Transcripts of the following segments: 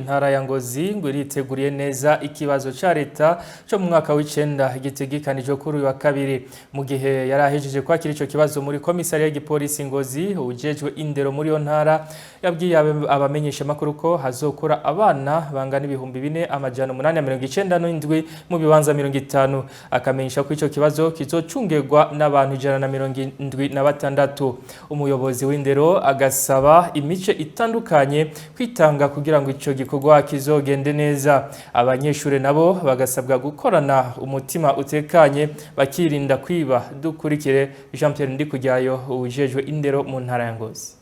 Intara ya Ngozi ngo iriteguriye neza ikibazo ca leta co mu mwaka w'icenda gitegekanijwe kuri uyu wa kabiri. Mu gihe yari ahejeje kwakira ico kibazo muri komisariya y'igipolisi Ngozi, uwujejwe indero muri iyo ntara yabwiye abamenyeshamakuru ko hazokora abana bangana 4897 mu bibanza 50, akamenyesha ko ico kibazo kizocungerwa n'abantu 176. Umuyobozi w'indero agasaba imice itandukanye kwitanga kugira ngo ico gikorwa kizogende neza. Abanyeshuri nabo bagasabwa gukorana umutima utekanye, bakirinda kwiba. Dukurikire Jean Pierre Ndikujyayo, ujejwe indero mu ntara ya Ngozi.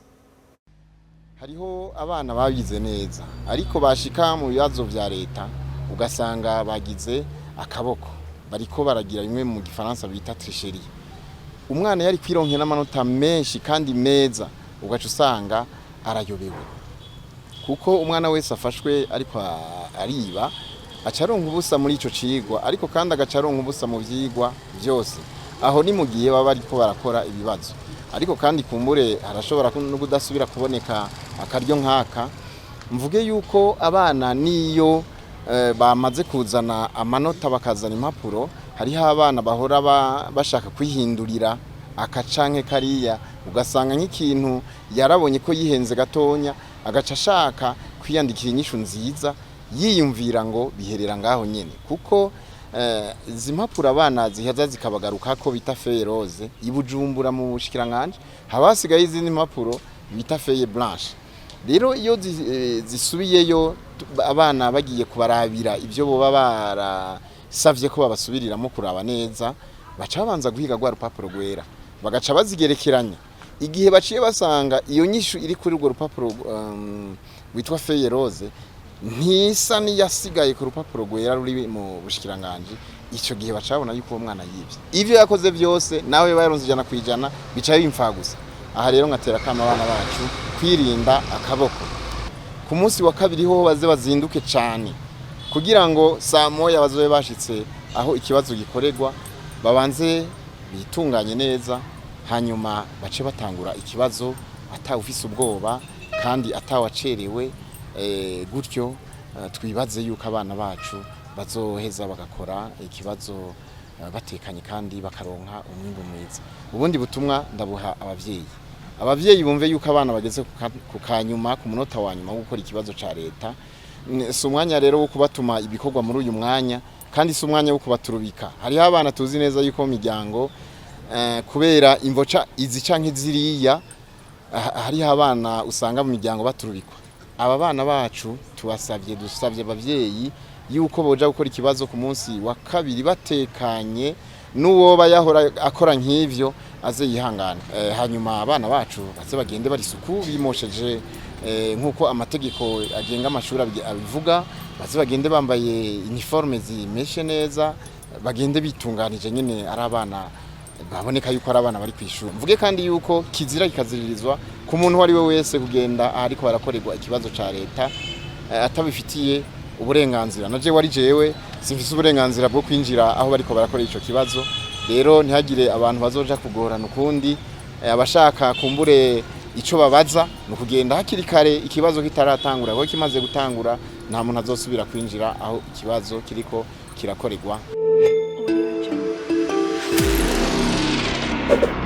Hariho abana babize neza, ariko bashika mu bibazo vya leta ugasanga bagize akaboko, bariko baragira bimwe mu gifaransa bita tricherie. Umwana yari kwironkera n'amanota menshi kandi meza, ugaca usanga arayobewe, kuko umwana wese afashwe ariko ariba aca aronka ubusa muri ico cigwa, ariko kandi agaca aronka ubusa mu vyigwa vyose. Aho ni mu gihe baba bariko barakora ibibazo, ariko kandi kumbure harashobora no kudasubira kuboneka akaryo nk'aka. Mvuge yuko abana niyo bamaze kuzana amanota, bakazana impapuro, hariho abana bahora bashaka kwihindurira aka canke kariya, ugasanga nk'ikintu yarabonye ko yihenze gatonya, agaca ashaka kwiyandikira inyishu nziza, yiyumvira ngo biherera ngaho nyene, kuko izi mpapuro abana zihaza zikabagarukako bita feuille rose, i Bujumbura mu bushikiranganji haba hasigaye izindi mpapuro bita feuille blanche. Rero iyo zisubiyeyo, abana bagiye kubarabira ibyo boba barasavye ko babasubiriramo kuraba neza, baca babanza guhiga rwa rupapuro rwera, bagaca bazigerekeranya. Igihe baciye basanga iyo nyishu iri kuri urwo rupapuro witwa feuille rose ntisa n'iyasigaye ku rupapuro rwera ruri mu bushikiranganji, ico gihe bacabona yuko uwo mwana yivye. Ivyo yakoze byose, nawe bayaronse 100%, bica bimfa gusa. Aha rero nkatera kama abana bacu kwirinda akaboko. Ku munsi wa kabiri ho baze bazinduke cane, kugira ngo saa moya bazobe bashitse aho ikibazo gikorerwa, babanze bitunganye neza, hanyuma bace batangura ikibazo atawufise ubwoba kandi atawacerewe. Gutyo twibaze yuko abana bacu bazoheza bagakora ikibazo batekanye kandi bakaronka umwimbu mwiza. Ubundi butumwa ndabuha abavyeyi. Abavyeyi bumve yuko abana bageze ku kanyuma, ku munota wa nyuma wo gukora ikibazo ca leta. Si umwanya rero wo kubatuma ibikorwa muri uyu mwanya, kandi si umwanya wo kubaturubika. Hariho abana tuzi neza yuko mu miryango, kubera imvoca izi canke ziriya, hariho abana usanga mu miryango baturubikwa. Aba bana bacu tubasabye, dusabye abavyeyi yuko boja gukora ikibazo ku munsi wa kabiri batekanye, n'uwoba yahora akora nk'ivyo aze yihangana. Hanyuma abana bacu baze bagende bari isuku, bimosheje, nk'uko amategeko agenga amashuri abivuga, baze bagende bambaye uniforme zimeshe neza, bagende bitunganije nyene, ari abana baboneka yuko ari abana bari kwishuri. Mvuge kandi yuko kizira kikaziririzwa ku muntu uwo ari we wese kugenda ahariko barakorerwa ikibazo ca leta atabifitiye uburenganzira. Na jewe ari jewe simfise uburenganzira bwo kwinjira aho bariko barakora ico kibazo. Rero ntihagire abantu bazoja kugorana ukundi. Abashaka kumbure ico babaza ni ukugenda hakiri kare ikibazo kitaratangura, kuko kimaze gutangura nta muntu azosubira kwinjira aho ikibazo kiriko kirakorerwa. Audio Jungle.